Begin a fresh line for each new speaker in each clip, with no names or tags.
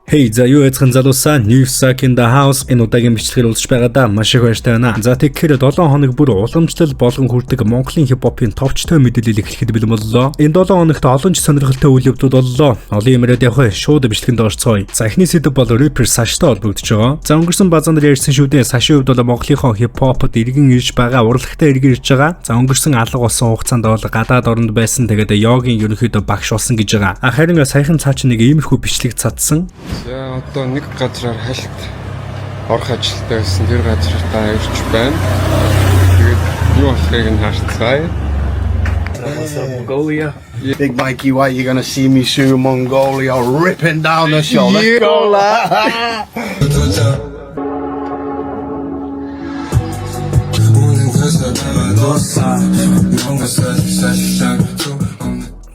Hey, за юу яцхан залуусаа, New Sack in the house энэ удаагийн бичлэгээр уулзч байгаадаа маш их баяртай байна. За, тэгэхээр 7 хоног бүр уламжлал болгон хүрдэг Монголын хипхопын товчтой мэдээлэл эхлэхэд бэлэн боллоо. Энэ 7 хоногт олон ч сонирхолтой үйл явдлууд боллоо. Олон юм яриад явах, шууд бичлэгэнд орцгоё. За, эхний сэдэв бол рэпер Саштай холбогдож байгаа. За, өнгөрсөн базан дээр ярьсан шүү дээ. Сашийн хувьд бол Монголынхоо хипхопод эргэн ирж байгаа, урлагтай эргэн ирж байгаа. За, өнгөрсөн алга болсон хугацаанд бол гадаад оронд байсан. Тэгээд йогийн ерөнхийдөө багш болсон гэж байгаа. А харин саяхан цаа чи нэг иймэрхүү бичлэг цадсан.
За, одоо нэг газраар хальт орох ажилтай байсан, тэр газартаа ирж байна. Тэгээд юу болохыг нь харцгаая.
Mongolia.
Big Mikey White, you're gonna see me soon, Mongolia, ripping down the show. Let's go, lad.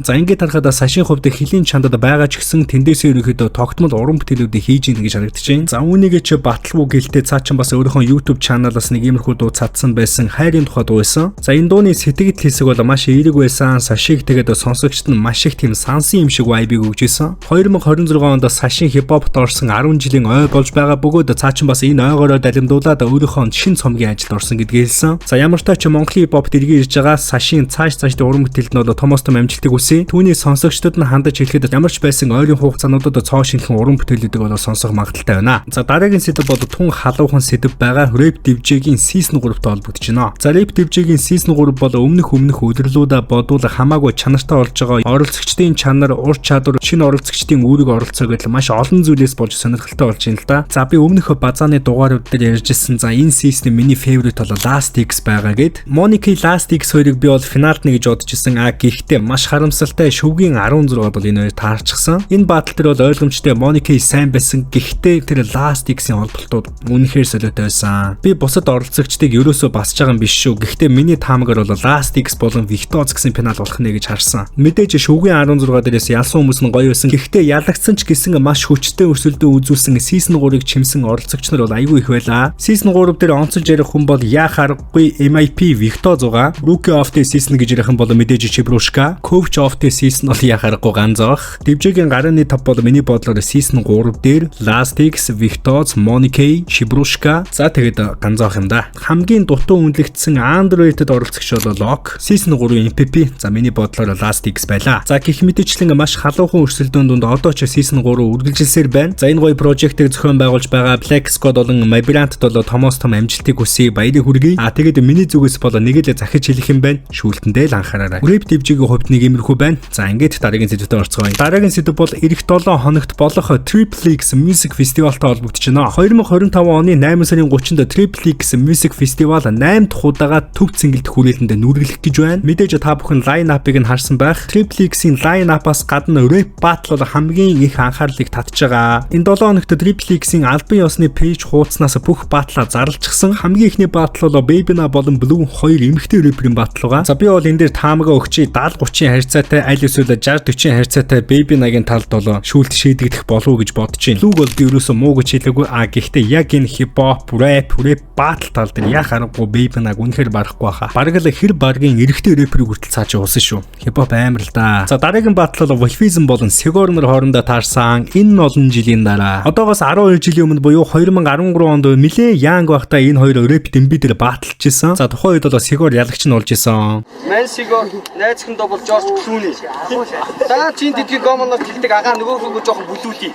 За, ингээд харахад Сашийн хувьд хөлийн чандад байгаа ч гэсэн тэндээсээ ерөнхийдөө тогтмол уран бүтээлүүдийг хийж ийн гэж харагдаж байна. За, үүнийг чи баталгүй гэлтэй цаа чин бас өөрийнхөө YouTube channel-аас нэг иймэрхүү дуу цадсан байсан. Хайрын тухай дуу байсан. За, энэ дууны сэтгэл хэсэг бол маш эерэг байсан. Сашиг тэгээд сонсогчд нь маш их тийм сансан юм шиг vibe-ыг өгч исэн. 2026 онд Сашийн хипхопт орсон 10 жилийн ой болж байгаа бөгөөд цаа чин бас энэ ойгоороо далимдуулаад өөрийнхөө шин цомгийн ажилд орсон гэдгийг хэлсэн. За, ямар ч тач Монголын хипхопт эргэн ирж байгаа Сашийн цааш цаашдын уран бүтээлд нь бол томоос том амжилтыг хүсье. Түүний сонсогчдод нь хандаж хэлэхэд ямар ч байсан ойрын хугацаануудад цоо шинэхэн уран бүтээлүүдийг бол сонсох магадлалтай байна. За, дараагийн сэдэв бол тун халуухан сэдэв байгаа. Rap DJ-гийн Season 3-тай холбогдож байна. За, Rap DJ-гийн Season 3 бол өмнөх удирлуудаа бодвол хамаагүй чанартай болж байгаа. Оролцогчдын чанар, ур чадвар, шинэ оролцогчдын үүрэг оролцоо гэдэл маш олон зүйлээс болж сонирхолтой болж байна л да. За, би өмнөх базааны дугаарууд дээр ярьж ирсэн. За, энэ season миний favorite бол Last X байгаа гэд. Monica, Last X хоёрыг би бол финалд нэг гэж бодож исэн. А гэхдээ маш харамсалтай, шөвгийн 16 бол энэ хоёр таарчихсан. Энэ battle дээр бол ойлгомжтой Monica сайн байсан. Гэхдээ тэр Last X-ийн холболтууд үнэхээр солиотой байсан. Би бусад оролцогчдыг ерөөсөө басж байгаа юм биш шүү. Гэхдээ миний таамагаар бол Last X болон Victoz гэсэн финал болох нэ гэж харсан. Мэдээж шөвгийн 16 дээрээс ялсан хүмүүс нь гоё байсан. Гэхдээ ялагдсан ч гэсэн маш хүчтэй өрсөлдөөн үзүүлсэн, Season 3-ыг чимсэн оролцогч нар бол айгүй их байлаа. Season 3 дээр онцолж ярих хүн бол яах аргагүй MIP Victoz байгаа. Rookie of the Season гэж ярих юм бол мэдээж Чебрушка. Coach of the Season бол яах аргагүй Ганзоох. DJ-гийн гарын топ бол миний бодлоор Season 3 дээр Last X, Victoz, Monica, Чебрушка, за тэгээд Ганзоох юм да. Хамгийн дутуу үнэлэгдсэн underrated оролцогч бол Lock. Season 3-ын MVP, за, миний бодлоор Last X байлаа. За, гэх мэтчлэн маш халуухан өрсөлдөөн дунд одоо ч Season 3 үргэлжилсээр байна. За, энэ гоё project-ыг зохион байгуулж байгаа Black Squad болон Migrant бол томоос том амжилтыг хүсье, баярыг хүргэе. А тэгээд миний зүгээс бол нэг л захиж хэлэх юм байна. Шүүлтэндээ л анхаараарай. Rap DJ-гийн хувьд нэг иймэрхүү байна. За, ингээд дараагийн сэдвтэ орцгоё. Дараагийн сэдэв бол ирэх 7 хоногт болох Triple X Music Festival-тай холбогдож байна. 2025 оны 8 сарын 30-нд Triple X Music Festival 8 дахь удаага төв цэнгэлд хүрээлэндээ нүргэлэх гэж байна. Мэдээж та бүхэн line up-ыг нь харсан байх. Triple X-ийн line up-аас гадна rap battle бол хамгийн их анхаарлыг татж байгаа. Энэ 7 хоногт Triple X-ийн албан ёсны page хуудаснаас бүх battle-аа зарлчихсан. Хамгийн эхний battle бол Baby Na болон Blue хоёр эмэгтэй рэперийн battle байгаа. За, би бол энэ дээр таамагаа өгчий, 70 30 харьцаатай аль эсвэл 60 40 харьцаатай Baby Na-гийн талд бол шүүлт шийдэгдэх болов уу гэж бодож байна. Blue бол би ерөөсөө муу гэж хэлээгүй. А гэхдээ яг энэ хипхоп, rap, rap battle тал дээр яах аргагүй Baby Na-г үнэхээр барахгүй хаа. Бараг л хэр баргийн эрэгтэй рэперийг хүртэл цааш уусан шүү. Хипхоп амар л да. За, дараагийн battle бол Wolfism болон Sigornor хоорондоо таарсан. Энэ олон жилийн дараа, одоогоос 12 жилийн өмнө буюу 2013 онд нилээн young байхдаа энэ хоёр рэп дэмби дээр battle-чжсэн. За, тухайн үед бол Sigor ялагч нь болж исэн.
Ман Сигор найзхандаа бол Жорж Клуни. За, чин тэдгийг гомоноор хэлдэг агаа нөгөөхөө жоохон бүлүүлье.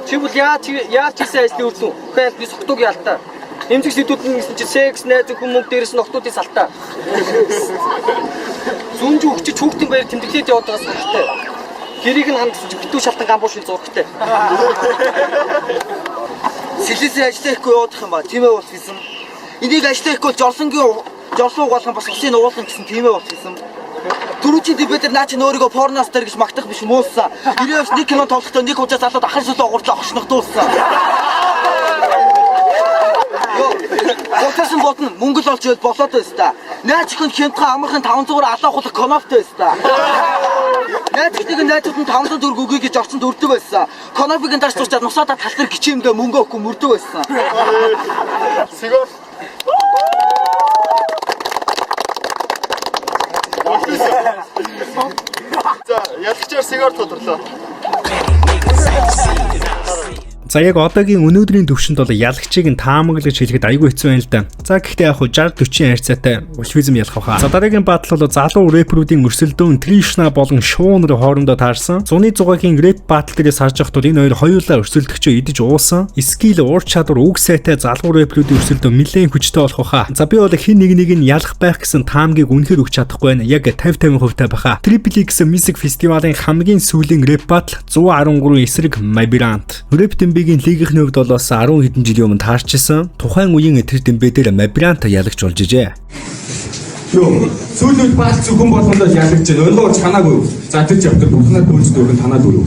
Чи бол яаж яаж хийсэн ажлын үр дүн? Үгүй, би согтууг ялтаа. Эмзэг сэдвүүд нь гэсэн чи секс, найз зөвхөн мөнгө, дээрээс нь охтуудын салтаа. Зүнж өгч хүүхдийн баяр тэмдэглээд яваад байгаа сурагтай. Гэрийг нь хандсан чи битүү шалтан гамбуушийн зурагтай.
Сэлээсээ ажиллаа ихгүй явах юм ба. Тийм ээ, болсон. Энийг ажиллаа ихгүй жорлонгийн жорлон угаалхан бас усын угаалхан гэсэн, тийм ээ, болсон. Түрүүчийн дебетэр наа чи өөрийгөө порностер гэж магтах биш муулсан. 99 нэг кино тоглохдоо нэг хужаа залууд ахын сүлээ огуурлаа хошногдуулсан. Йоо, Готсон бодно мөнгө л олж ивэл болоод байсан та. Наач хүн хямдхан амархан 500-аар алаа хулах конофтой байсан та. Найзчдыг найзууд нь 500 төгрөг өгье гэж орчинд өрдөг байсан. Конофиг нь дарж туучаад нусаадаа тал дээр гिचимдээ мөнгө өгөхгүй мөрдөг байсан.
Сигор. За, ялагчаар Сигор тодорлоо.
За, яг одоогийн өнөөдрийн төвшөнд бол ялагчийг нь таамаглаж хэлэхэд айгүй хэцүү байна л да. За, гэхдээ яг хуу 60 40 харьцаатай Wolfism ялах баха. За, дараагийн battle бол залуу рэпперүүдийн өрсөлдөөн Тришна болон Шуун нарын хоорондоо таарсан. Зуны зугаагийн рэп battle дээрээс харж байхад бол энэ хоёр хоёулаа өрсөлдөгчөө идэж уусан. Skill, ур чадвар, үг сайтай залуу рэпперүүдийн өрсөлдөөн нэлээд хүчтэй болох баха. За, би бол хэн нэг нэг нь ялах байх гэсэн таамгийг үнэхээр өгч чадахгүй байна. Яг 50 50% та баха. Triple X Music Festival-ын хамгийн сүүлийн рэп battle 113 эсрэг Mabirant. Рэп дэмбэгийн лигийнхний хувьд бол бас 10 хэдэн жилийн өмнө таарчсэн. Тухайн үеийн тэр дэмбэ дээр Mabirant ялагч болж ижээ.
Юу, сүүлийн үед баал зөвхөн болгондоо ялагдж байна. Ойлгоо чанаагүй. За, тэр чавтар бурхнаар пүүнж дөрөн танаад үгүй.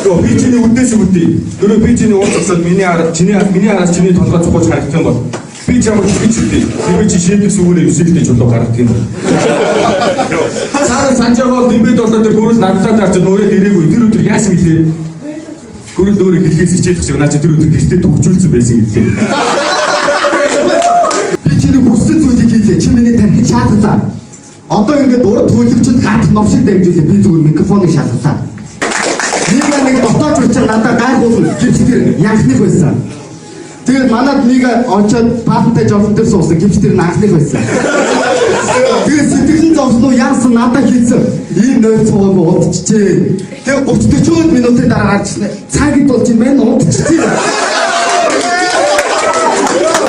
Йоо, би чиний үднээс үдээ. Дөрөв би чиний уур зогсоод миний араас чиний толгой цухууж харагдах юм бол би чамайг хич үдээ. Тэр чи шийдэх сүгээрээ 9 л чулуу гаргадаг юм. Цаана санжаага бол дэмбэд болоод тэр гөрөл надтай дарч өөрөө ирээгүй. Тэр өдөр яасан гэлээ? Гөрөл өөрөө хэлхээс хичээлэх шиг наа чи тэр өдөр гэртээ төгжүүлсэн байсан гэлээ.
Би чиний хүссэн зүйлийг хийлээ. Чи миний тархийг шаалгалаа. Одоо ингээд урд төлөвчөд ганц ном шиг дамжуулаа. Би зүгээр микрофоныг шалгалаа. Нэг нэг дотоож учир надад гайхуулна. Гэвч тэр янхных байсан. Тэгээд манад нэг очоод паантай жолон дээр суусан. Гэвч тэр анхных байсан. Тэгээд сэтгэл нь зовсон уу, яасан надад хэлсэн. Ийм нойр цугаагүй удчихжээ. Тэгээд 30 40 минутын дараа гарч ирсэн. Цагид болж юм байна, удчихжээ.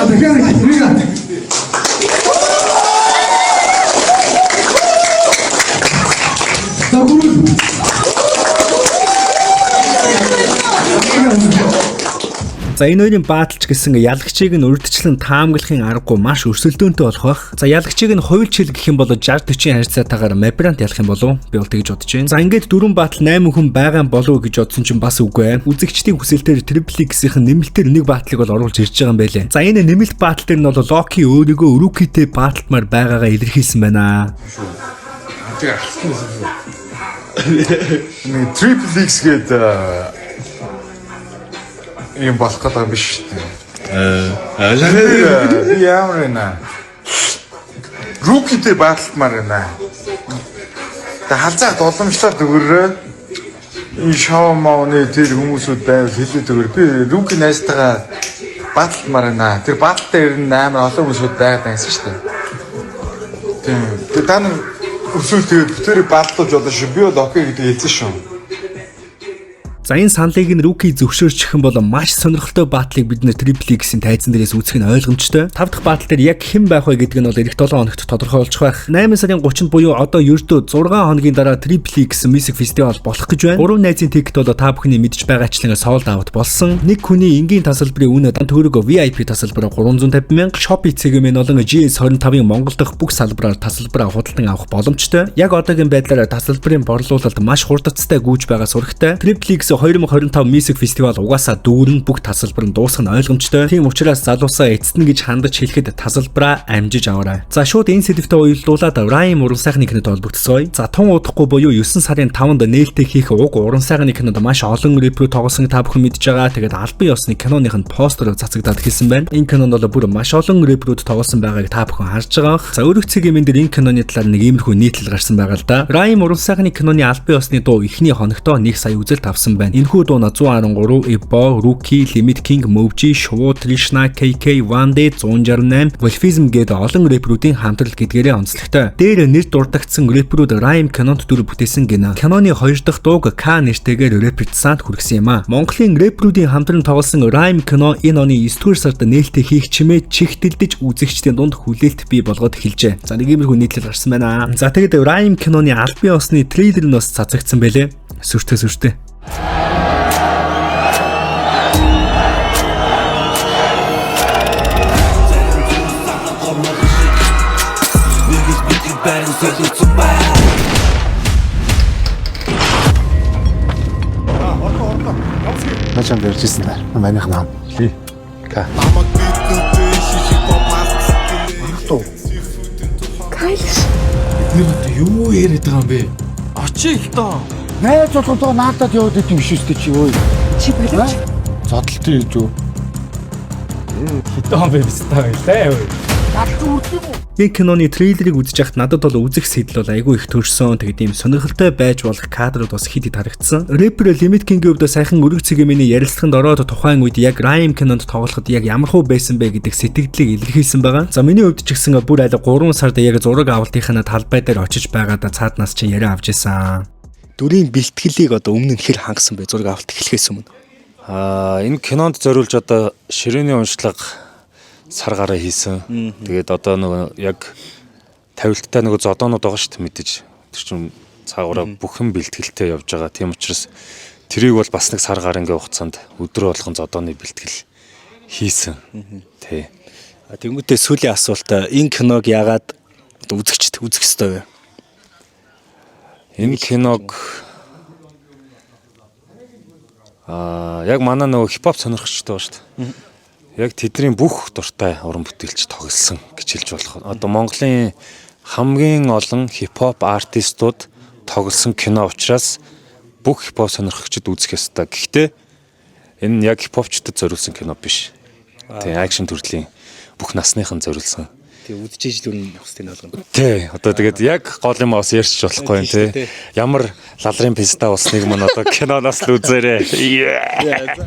Тэгэхээр нэг. За, гүрэл.
За, энэ хоёрын battle ч гэсэн ялагчийг нь урьдчилан таамаглахын аргагүй маш өрсөлдөөнтэй болох байх. За, ялагчийг нь хуульч хэл гэх юм бол 60 40 харьцаатайгаар Mabirant ялах юм болов? Би бол тэгж бодож байна. За, ингээд дөрвөн battle 8 хүн байгаа юм болов уу гэж бодсон чинь бас үгүй. Үзэгчдийн хүсэлтээр Triple X-ийн нэмэлтээр нэг battle ыг бол оруулж ирж байгаа юм байлээ. За, энэ нэмэлт battle дээр нь бол Loki өөрийгөө Rookie-тэй battle маар байгаагаа илэрхийлсэн байна.
Тэр алдсан юм. Нэг Triple X гэдэг юм болох гэдэг юм биш шүү дээ. Би ямар вэ наа? Rookie-тэй battle маар байна. Тэгээ халзаах уламжлалт өгөрөө. Энэ шоу мауны тэр хүмүүсүүд байвал хэлээд өгөр. Би Rookie найзтайгаа battle маар байна. Тэр battle дээр нь амар олон хүмүүсүүд байгаад байсан шүү дээ. Тийм. Тэгээ та нар өсвөл тэгээд бүтээрээ battle луулж болно шүү. Би бол okay гэдэг хэлсэн шүү.
За, энэ саналыг нь Rookie зөвшөөрчих юм бол маш сонирхолтой battle ыг бид нэр Triple X-ийн тайзан дээрээс үзэх нь ойлгомжтой. Тав дахь battle дээр яг хэн байх вэ гэдэг нь бол ирэх 7 хоногт тодорхой болчих байх. 8 сарын 30-нд буюу одоо ердөө 6 хоногийн дараа Triple X Music Festival болох гэж байна. Гурван найзын ticket бол та бүхний мэдж байгаачлан sold out болсон. Нэг хүний энгийн тасалбарын үнэ төгрөг, VIP тасалбар 350 мянга, Shopee CGM болон GS25-ын Монгол дахь бүх салбараар тасалбараа худалдан авах боломжтой. Яг одоогийн байдлаар тасалбарын борлуулалт маш хурдцтай гүйж байгаа сурагтай. Triple X 2025 Music Festival угаасаа дүүрэн, бүх тасалбар нь дуусах нь ойлгомжтой. Тийм учраас залуусаа эцэст нь гэж хандаж хэлэхэд тасалбараа амжиж аваарай. За, шууд энэ сэдвтэй уялдуулаад Rhyme уран сайхны кинод холбогдсоё. За, тун удахгүй буюу 9 сарын 5-нд нээлттэй хийх уг уран сайхны кинод маш олон рэпер тоглосон та бүхэн мэдж байгаа. Тэгээд албан ёсны киноных нь постэр цацагдаад хэлсэн байна. Энэ кинонд бол бүр маш олон рэперүүд тоглосон байгааг та бүхэн харж байгаа. За, өрөг цэгийн дээр энэ киноны талаар нэг иймэрхүү нийтлэл гарсан байгаа л да. Rhyme уран сайхны киноны албан ёсны дуу эхний хоногтоо 1 сая үзэлт авсан байна. Энэхүү дуу нь 113, Ebo, Rookie, Limit King, Movji, Shwo, Trishna, KK, One Day, 168, Wolfism гээд олон рэперүүдийн хамтрал гэдгээрээ онцлогтой. Дээр нэр дурдагдсан рэперүүд Rhyme кинонд дүр бүтээсэн гинэ. Киноны хоёр дахь дууг К нэртэйгээр рэпер Санд хүргэсэн юм а. Монголын рэперүүдийн хамтран тоглосон Rhyme кино энэ оны 9 дугаар сард нээлттэй хийх чимээ чихтэлдэж үзэгчдийн дунд хүлээлт бий болгоод эхэлжээ. За, нэг иймэрхүү нийтлэл гарсан байна. За, тэгээд Rhyme киноны албан ёсны трейлер нь бас цацагдсан байлээ. Сүртэй сүртэй.
Наа чамд ярьжсэн да. Манийх нам. Ли. К.
Кайлш.
Бид нар юу яриад байгаа юм бэ?
Очие л доо.
Найз болгонтойгоо наадад яваад идэв биш үстэй чи өө.
Чи болооч.
Зодтолтой хийж үү?
Хитон бэ бистаа байлаа.
Энэ киноны трейлерыг үзэж байхад надад бол үзэх сэтэл бол айгүй их төрсөн. Тэгээд ийм сонирхолтой байж болох кадрууд бас хэд хэд харагдсан. Рэпер Limit King-ийн хувьд сайхан өргөц цэгийн ярилцлаганд ороод тухайн үед яг Rhyme кинонд тоглоход яг ямархуу байсан бэ гэдэг сэтгэгдлийг илэрхийлсэн байгаа. За, миний хувьд ч гэсэн бүр айл 3 сард яг зураг авалтынхаа талбай дээр очиж байгаадаа цааднаас чи яриа авч исэн.
Дүрийн бэлтгэлийг одоо өмнө нь хэр хангасан бэ, зураг авалт эхлэхээс өмнө?
Энэ кинонд зориулж одоо ширээний уншлага сар гараа хийсэн. Тэгээд одоо нөгөө яг тавилттай нөгөө зодоонууд байгаа шүү дээ, мэдээж. Тэр чинь цаагаараа бүхэн бэлтгэлтэй явж байгаа. Тийм учраас тэрийг бол бас нэг сар гарангийн хугацаанд өдрө болгон зодооны бэлтгэл хийсэн. Тий.
Тэнгүүтээ сүүлийн асуулт: энэ киног яагаад одоо үзэгчд үзэх ёстой вэ?
Энэ киног яг манай нөгөө хипхоп сонирхогчтой байгаа шүү дээ. Яг тэдний бүх дуртай уран бүтээлч тоглосон гэж хэлж болох. Одоо Монголын хамгийн олон хипхоп артистууд тоглосон кино учраас бүх хипхоп сонирхогчид үзэх ёстой. Гэхдээ энэ нь яг хипхопчдод зориулсан кино биш. Тэгээ action төрлийн бүх насныхан зориулсан.
Тэг үзчихэж л үнэ явах хэрэгтэй болгоно.
Тий, одоо тэгээд яг гол юм бас ярьчих болохгүй юм тий. Ямар лалрын писта болсныг мань одоо киноноос л үзээрэй.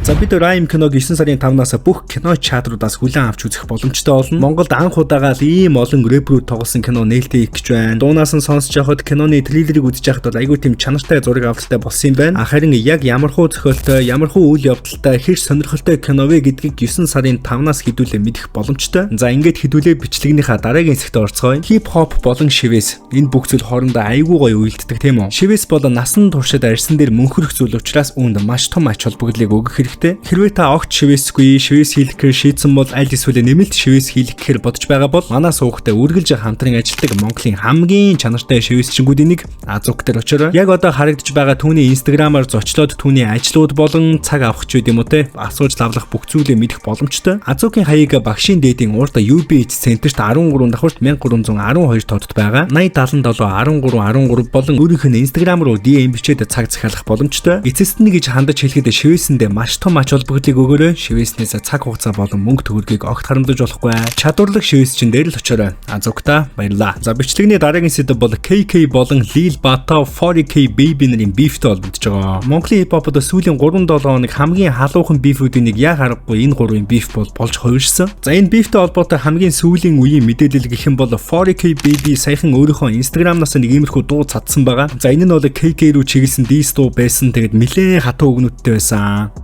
За, бид Rhyme киног 9 сарын 5-наас бүх кино театруудаас хүлээн авч үзэх боломжтой болно. Монголд анх удаага л ийм олон рэпрүүд тоглосон кино нээлттэй их гэж байна. Дуунаас нь сонсож явахад, киноны трейлерыг үзэж байхад бол айгүй тийм чанартай зураг авалттай болсон юм байна. Харин яг ямархуу зохиолтой, ямархуу үйл явдалтай, хэр сонирхолтой кино вэ гэдгийг 9 сарын 5-наас хэдүүлээ мэдэх боломжтой. За, ингээд хэдүүлээ бичлэгнийхаа дараагийн хэсэгт орцгоё. Хип хоп болон шивээс, энэ бүх зүйл хоорондоо айгүй гоё уялддаг, тийм үү? Шивээс бол насан туршид арьсан дээр мөнхөрөх зүйл учраас үүнд маш том ач холбогдлыг өгөх хэрэгтэй. Хэрвээ та огт шивээсгүй, шивээс хийлгэхээр шийдсэн бол, аль эсвэл нэмэлт шивээс хийлгэх гэхээр бодож байгаа бол манай сувагтай үргэлж хамтран ажилладаг Монголын хамгийн чанартай шивээсчингүүдийн нэг Азук дээр очоорой. Яг одоо харагдаж байгаа түүний Instagram-аар зочлоод түүний ажлууд болон цаг авах ч үгүй юм уу те, асууж лавлах бүх зүйлээ мэдэх боломжтой. Азукийн хаяг багшийн дээдийн урд UBH центрт 13 давхарт 1312 тоодод байгаа. 80 77 13 13 болон өөрийнх нь Instagram руу DM бичээд цаг захиалах боломжтой. Эцэст нь гэж хандаж хэлэхэд шивээсэндээ маш том ач холбогдлыг өгөөрэй. Шивээснээс цаг хугацаа болон мөнгө төгрөгийг огт харамдаж болохгүй. Чадварлаг шивээсчин дээр л очоорой. Азукта баярлаа. За, бичлэгний дараагийн сэдэв бол KK болон Lil Bata, 40K Baby нарын beef тэй холбогдож байгаа. Монголын хип хопод сүүлийн 3-7 хоног хамгийн халуухан beef үүдийн нэг яг аргагүй энэ гурвын beef бол болж хувирсан. За, энэ beef тэй холбоотой хамгийн сүүлийн үеийн мэдээлэл гэх юм бол 40K Baby саяхан өөрийнхөө Instagram-наас нэг иймэрхүү дуу цадсан байгаа. За, энэ нь бол KK рүү чиглэсэн diss дуу байсан. Тэгээд нэлээд хатуу үгнүүдтэй байсан.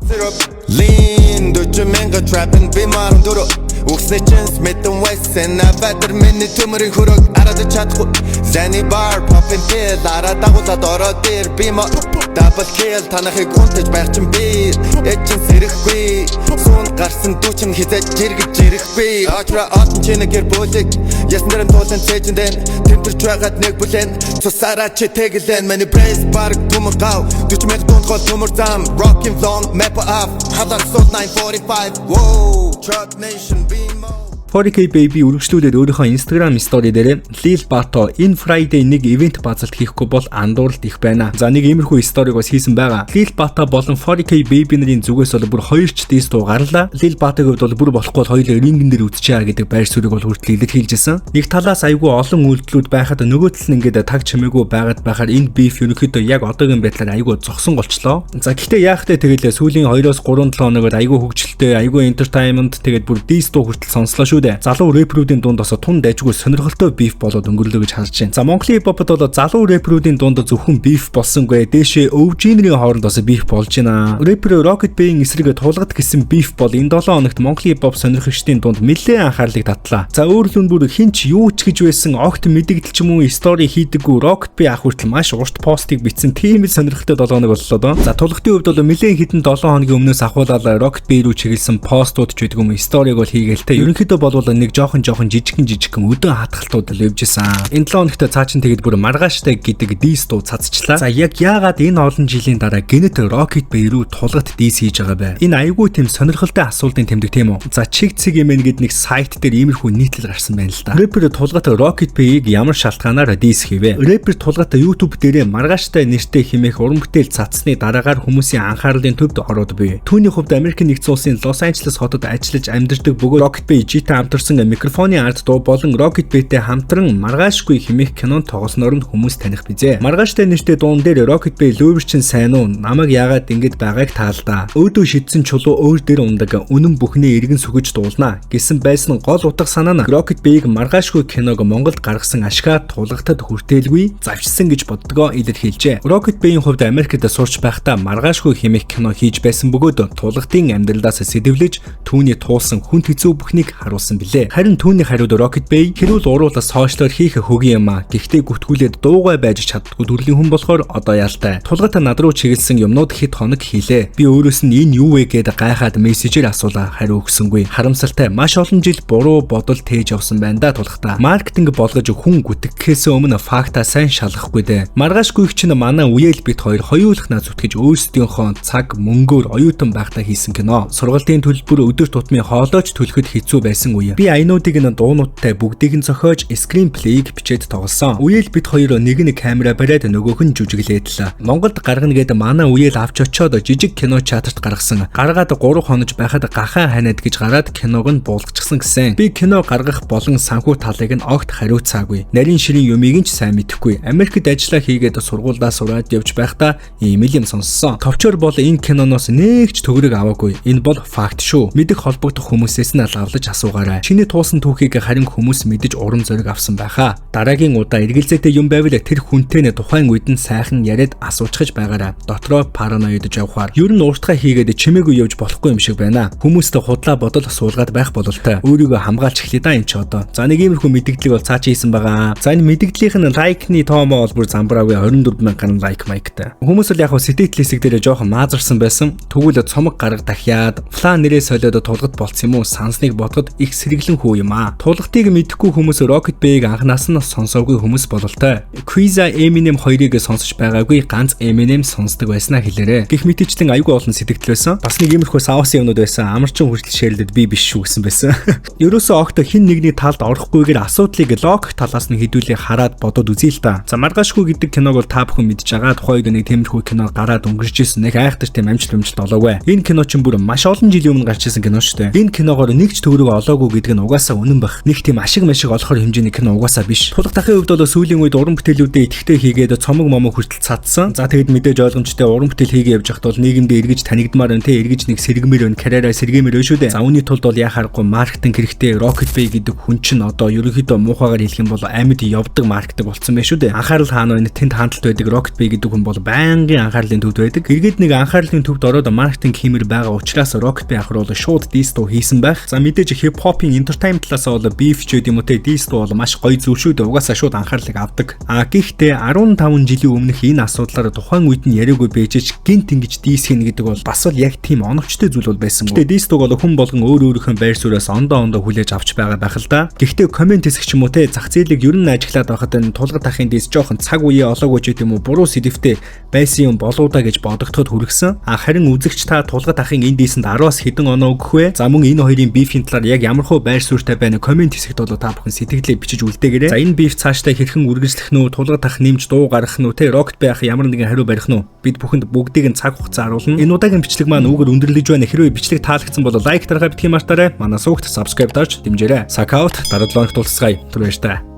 Lean 40 мянга trapping, би маран дөрөв. Үгсний чин Smith Wesson. Аватар миний төмөрийн хөрөг араад чадахгүй. Xanny bar popping pill, араа дагуулад ороод ир. Би мо double kill, танахыг унтаж байх чин би Эчин сэрэхгүй. Суунд гарсан дүү чин хизээж жиргэж ирэхгүй. Очра олон чи нэг гэр бүлийг ясан дээр туулан цээжиндэн тэмтэрч байгаад нэг бүлэн цусаараа чи тэгэлэн. Миний brace бараг төмөр гав, 40 мянга дунд гол төмөр зам. Rocking long map off халаар сууд 945. Whoa, Truck Nation BMO.
40K Baby үргэлжлүүлээд өөрийнхөө Instagram story дээр "Lil Bato энэ Friday нэг event базалт хийхгүй бол андууралт их байна." За, нэг иймэрхүү story г бас хийсэн байгаа. Lil Bato болон 40K Baby нарын зүгээс бол бүр хоёр ч diss дуу гарлаа. Lil Bato-гийн хувьд бол бүр болохгүй бол хоёулаа ring эн дээр үзчихээ гэдэг байр суурийг бол хүртэл илэрхийлжсэн. Нэг талаас айгүй олон үйлдэлүүд байхад, нөгөө тал нь ингээд таг чимээгүй байгаад байхаар энэ beef ерөнхийдөө яг одоогийн байдлаар айгүй зогсон голчлоо. За, гэхдээ яах вэ, тэгэл сүүлийн 2-оос 3 7 хоногор айгүй хөгжилтэй, айгүй entertainment, тэгээд бүр diss дуу хүртэл сонслоо шүү дээ. Залуу рэпрүүдийн дунд бас тун дайжгүй сонирхолтой beef болоод өнгөрлөө гэж харж байна. За, Монголын хипхопод бол залуу рэпрүүдийн дунд зөвхөн beef болсонгүй, дээшээ OG нарын хооронд бас beef болж байна. Рэпер Rocket Bay-ийн эсрэг тулгад гэсэн beef бол энэ 7 хоногт Монголын хипхоп сонирхогчдын дунд нэлээд анхаарлыг татлаа. За, өөрөлд нь бүр хэн ч юу ч гэж байсан огт мэдэгдэл ч юм уу story хийдэггүй Rocket Bay ах хүртэл маш урт постыг бичсэн, тийм л сонирхолтой 7 хоног боллоо доо. За, тулгтын хувьд бол нэлээд хэдэн 7 хоногийн өмнөөс ахуулаад Rocket Bay рүү чиглэсэн постууд ч гэдэг юм, story г бол хийгээл те. Ерөнхийдөө бол нэг жоохон жоохон жижигхэн жижигхэн өдөн хатгалтууд л явж исэн. Энэ 7 хоногт цаа чин тэгээд бүр маргааштай гэдэг diss дуу цацчлаа. За, яг яагаад энэ олон жилийн дараа гэнэт Rocket Bay рүү тулгат diss хийж байгаа бэ? Энэ айгүй тийм сонирхолтой асуултын тэмдэг, тийм үү? За, чиг цэг юм гэдэг нэг сайт дээр иймэрхүү нийтлэл гарсан байна л да. Рэпер тулгат Rocket Bay-г ямар шалтгаанаар diss хийвэ? Рэпер тулгат YouTube дээрээ маргааштай нэртэй хэмээх уран бүтээл цацсны дараагаар хүмүүсийн анхаарлын төвд ороод буй. Түүний хувьд Америкийн нэгдсэн улсын Лос Анжелес хотод ажиллаж амьдардаг бөгөөд Rocket Bay G Bay-тэй хамтарсан микрофоны ард дуу болон Rocket Bay-тэй хамтран Маргаашгүй хэмээх кинонд тоглосноор нь хүмүүс таних бизээ. Маргааштай нэртэй дуун дээр Rocket Bay "Лүүвэр чинь сайн уу? Намайг яагаад ингэж байгааг таалдаа. Өөдөө шидсэн чулуу өөр дээр ундаг. Үнэн бүхний эргэн сүгэж дуулнаа" гэсэн байсан гол утга санаа нь Rocket Bay-г Маргаашгүй киног Монголд гаргасан ашгаа Тулгатад хүртээлгүй завшсан гэж боддгоо илэрхийлжээ. Rocket Bay-ийн хувьд Америкт сурч байхдаа Маргаашгүй хэмээх кино хийж байсан бөгөөд Тулгатын амьдралаас сэдэвлэж түүний туулсан хүнд хэцүү бүхнийг харуулсан билээ. Харин түүний хариуд Rocket Bay хэрүүл уруулаа social оор хийх хөгийн юм а. Гэхдээ гүтгүүлээд дуугай байж чаддгүй төрлийн хүн болохоор одоо яалтай. Тулгат над руу чиглэсэн юмнууд хэд хоног хийлээ. Би өөрөөс нь энэ юу вэ гэд гайхаад мессежээр асуулаа, хариу өгсөнгүй. Харамсалтай, маш олон жил буруу бодол тээж явсан байна да Тулгата. Маркетинг болгож хүн гүтгэхээс өмнө факта сайн шалгахгүй дээ. Маргаашгүй чинь манай үеэл бит хоёр хоёулахнаа зүтгэж өөрсдийнхөө цаг мөнгөөр оюутан байхдаа хийсэн кино. Сургалтын төлбөр өдөр тутмын хоолойч төлөхөд хэцүү байсан үе. Би аянуудыг нь дуунуудтай бүгдийг нь зохиож, screenplay-г бичээд тоглосон. Үеэл бит хоёр нэг нь камера бариад, нөгөөх нь жүжиглээд л. Монголд гаргана гээд манай үеэл авч очиод жижиг кино театрт гаргасан. Гаргаад 3 хонож байхад гахаа ханиад гэж гараад киног нь буулгачихсан гэсэн. Би кино гаргах болон санхүү талыг нь огт хариуцаагүй. Нарийн ширийн юмыг нь ч сайн мэдэхгүй. Америкт ажиллаа хийгээд сургуулдаа сураад явж байхдаа ийм л юм сонссон. Товчоор бол энэ киноноос нэг ч төгрөг аваагүй. Энэ бол факт шүү. Мэдэх холбогдох хүмүүсээс нь алгавлаж асуугаарай. Чиний туусан түүхийг харин хүмүүс мэдэж урам зориг авсан байхаа. Дараагийн удаа эргэлзээтэй юм байвал тэр хүнтэй нь тухайн үед нь сайхан яриад асуучихж байгаарай. Дотроо параноидж явахаар. Ер нь ууртгаа хийгээд чимээгүй явж болохгүй юм шиг байна. Хүмүүстээ худлаа бодол суулгаад байх бололтой. Өөрийгөө хамгаалж эхлэе да энэ ч одоо. За, нэг иймэрхүү мэдгдлийг бол цаа чи хийсэн байгаа. За, энэ мэдгдлийнх нь like ны тоомоо бол бүр замбраагүй, 24 мянган like маягтай. Хүмүүс бол яг хөө сэтгэл хэсэг дээр жоохон маазарсан байсан. Тэгвэл цомог гарга дахиад фла нэрээ солиод Тулгат болцсон юм уу, сансныг бодоход их сэргэлэн хүү юм аа. Тулгатыг мэдэхгүй хүмүүс Rocket Bay-г анханаас нь сонсоогүй хүмүүс бололтой. Quiza Eminem хоёрыг сонсож байгаагүй, ганц Eminem сонсдог байснаа хэлээрэ. Гэх мэтчлэн айгүй олон сэтгэгдэл байсан. Бас нэг иймэрхүү саус юмнууд байсан. Амарчин хүртэл share лээд би биш шүү гэсэн байсан. Ерөөсөө огт хин нэгний талд орохгүйгээр асуудлыг логик талаас нь хэдүүлээ хараад бодоод үзье л да. За, Маргаашгүй гэдэг киног бол та бүхэн мэдж байгаа. Тухайн үед нэг тиймэрхүү кино гараад өнгөрч исэн. Нэг айхтар тийм амжилт амжилт олоогүй. Энэ кино чинь бүр маш олон жилийн өмнө гарч исэн кино шүү дээ. Энэ киногоор нэг ч төгрөг олоогүй гэдэг нь угаасаа үнэн байх. Нэг тийм ашиг машиг олохор хэмжээний кино угаасаа биш. Тулгат ахын хувьд бол сүүлийн үед уран бүтээлүүдэд идэвхтэй хийгээд цомог момог хүртэл цадсан. За, тэгэд мэдээж ойлгомжтой, уран бүтээл хийгээ явж байхад бол нийгэмдээ эргэж танигдмаар байна те, эргэж нэг сэргэмээр байна, карьераа сэргэмээр байна шүү дээ. За, үүний тулд бол яхаарахгүй маркетинг хэрэгтэй. Rocket Bay гэдэг хүн чинь одоо ерөнхийдөө муухайгаар хэлэх юм бол амьд явдаг маркетинг болцсон байх шүү дээ. Анхаарал хаана байна? Тэнд хандлт байдаг. Rocket Bay гэдэг хүн бол байнгын анхаарлын төвд байдаг. Эргээд нэг анхаарлын төвд ороод маркетинг хиймэр байгаа учраас Rocket Bay ах бол шууд diss дуу хийсэн байх. За, мэдээж хип хопын entertainment талаас бол beef ч гэдэг юм уу те, diss дуу бол маш гоё зүйл шүү дээ. Угаасаа шууд анхаарлыг авдаг. А гэхдээ 15 жилийн өмнөх энэ асуудлаар тухайн үед нь яриаггүй байж гинт ингэж diss хийнэ гэдэг бол бас л яг тийм оновчтой зүйл бол байсан. Гэхдээ diss дууг бол хүн болгон өөр өөрийнхөө байр сууриас ондоо ондоо хүлээж авч байгаа байх л да. Гэхдээ comment хэсэг ч юм уу те, зах зээлийг ер нь ажиглаад байхад энэ Тулгат ахын diss жоохон цаг үеэ олоогүй ч гэдэм үү, буруу сэдэвтэй байсан юм болоо да гэж бодогдоход хүргэсэн. А харин үзэгч та Тулгат ахын энэ diss энд 10-аас хэдэн оноо өгөх вэ? За, мөн энэ хоёрын beef ийн талаар яг ямар хөө байр суурьтай байна? Comment хэсэгт бол та бүхэн сэтгэлээ бичиж үлдээгээрэй. За, энэ beef цаашдаа хэрхэн үргэлжлэх нь үү? Тулгат ах нэмж дуу гаргах нь үү? Те, Rocket байх ямар нэгэн хариу барих нь үү? Бид бүхэнд бүгдийг нь цаг хугацаа харуулна. Энэ удаагийн бичлэг маань үүгээр өндөрлөж байна. Хэрвээ бичлэг таалагдсан бол like дарахаа битгий мартаарай. Манай сувагт subscribe дарж дэмжээрэй. Сакаут, дараа 7 хоногт уулзцгаая. Түр баяртай.